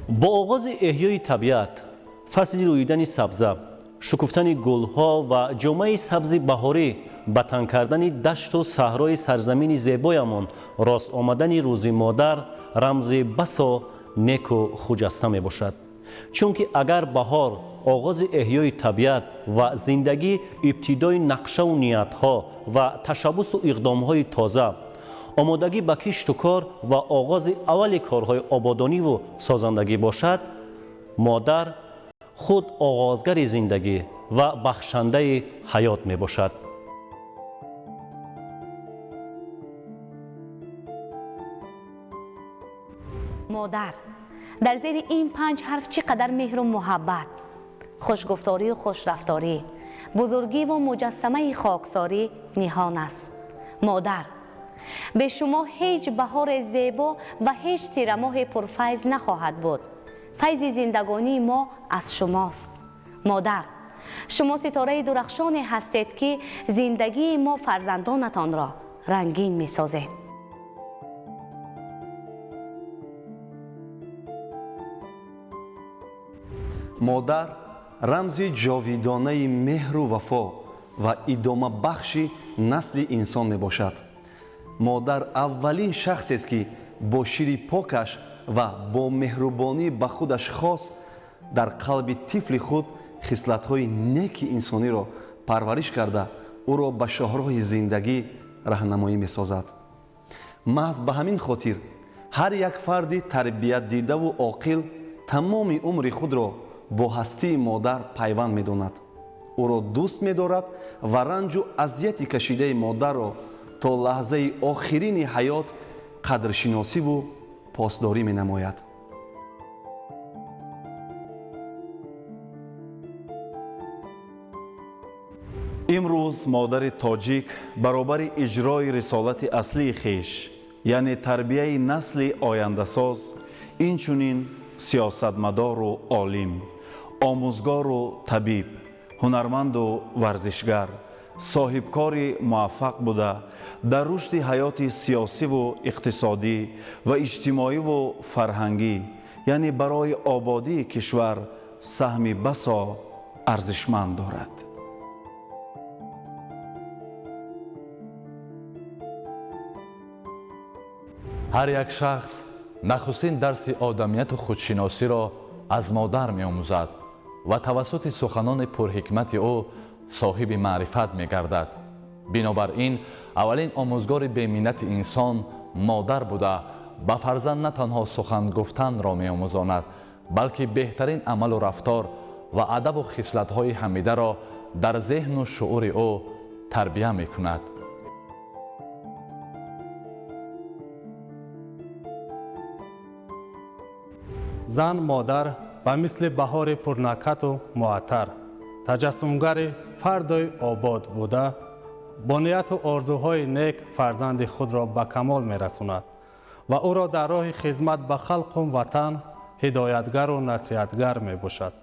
Бо оғози эҳёи табиат, фасли рӯидани сабза, шукуфтани гулҳо ва ҷомаи сабзи баҳорӣ ба тан кардани дашту саҳрои сарзамини зебоямон рост омадани рӯзи модар рамзи басо неку хуҷаста мебошад. Чунки агар баҳор оғози эҳёи табиат ва зиндагӣ, ибтидои нақшаву ниятҳо ва ташаббусу иқдомҳои тоза, омодагӣ ба кишту кор ва оғози аввали корҳои ободониву созандагӣ бошад, модар худ оғозгари зиндагӣ ва бахшандаи ҳаёт мебошад. Модар дар зери ин панҷ ҳарф чӣ қадар меҳру муҳаббат, хушгуфторию хушрафторӣ, бузургиву муҷассамаи хоксорӣ ниҳон аст. Модар, бе шумо ҳеҷ баҳори зебо ва ҳеҷ тирамоҳи пурфайз нахоҳад буд. Файзи зиндагонии мо аз шумост. Модар, шумо ситораи дурахшоне ҳастед, ки зиндагии мо фарзандонатонро рангин месозед. Модар рамзи ҷовидонаи меҳру вафо ва идомабахши насли инсон мебошад. Модар аввалин шахсест, ки бо шири покаш ва бо меҳрубонӣ ба худаш хос дар қалби тифли худ хислатҳои неки инсониро парвариш карда, ӯро ба шоҳроҳи зиндагӣ раҳнамоӣ месозад. Маҳз ба ҳамин хотир ҳар як фарди тарбиятдидаву оқил тамоми умри худро бо ҳастии модар пайванд медонад, ӯро дӯст медорад ва ранҷу азияти кашидаи модарро то лаҳзаи охирини ҳаёт қадршиносиву посдорӣ менамояд. Имрӯз модари тоҷик баробари иҷрои рисолати аслии хеш, яъне тарбияи насли ояндасоз, инчунин сиёсатмадору олим, омӯзгору табиб, ҳунарманду варзишгар, соҳибкори муваффақ буда, дар рушди ҳаёти сиёсиву иқтисодӣ ва иҷтимоиву фарҳангӣ, яъне барои ободии кишвар саҳми басо арзишманд дорад. Ҳар як шахс нахустин дарси одамияту худшиносиро аз модар меомӯзад ва тавассути суханони пурҳикмати ӯ соҳиби маърифат мегардад. Бинобар ин аввалин омӯзгори беминнати инсон модар буда, ба фарзанд на танҳо сухан гуфтанро меомӯзонад, балки беҳтарин амалу рафтор ва адабу хислатҳои ҳамидаро дар зеҳну шуури ӯ тарбия мекунад. Зан модар ба мисли баҳори пурнакату муаттар, таҷассумгари фардои обод буда, бо нияту орзуҳои нек фарзанди худро ба камол мерасонад ва ӯро дар роҳи хизмат ба халқу ватан ҳидоятгару насиҳатгар мебошад.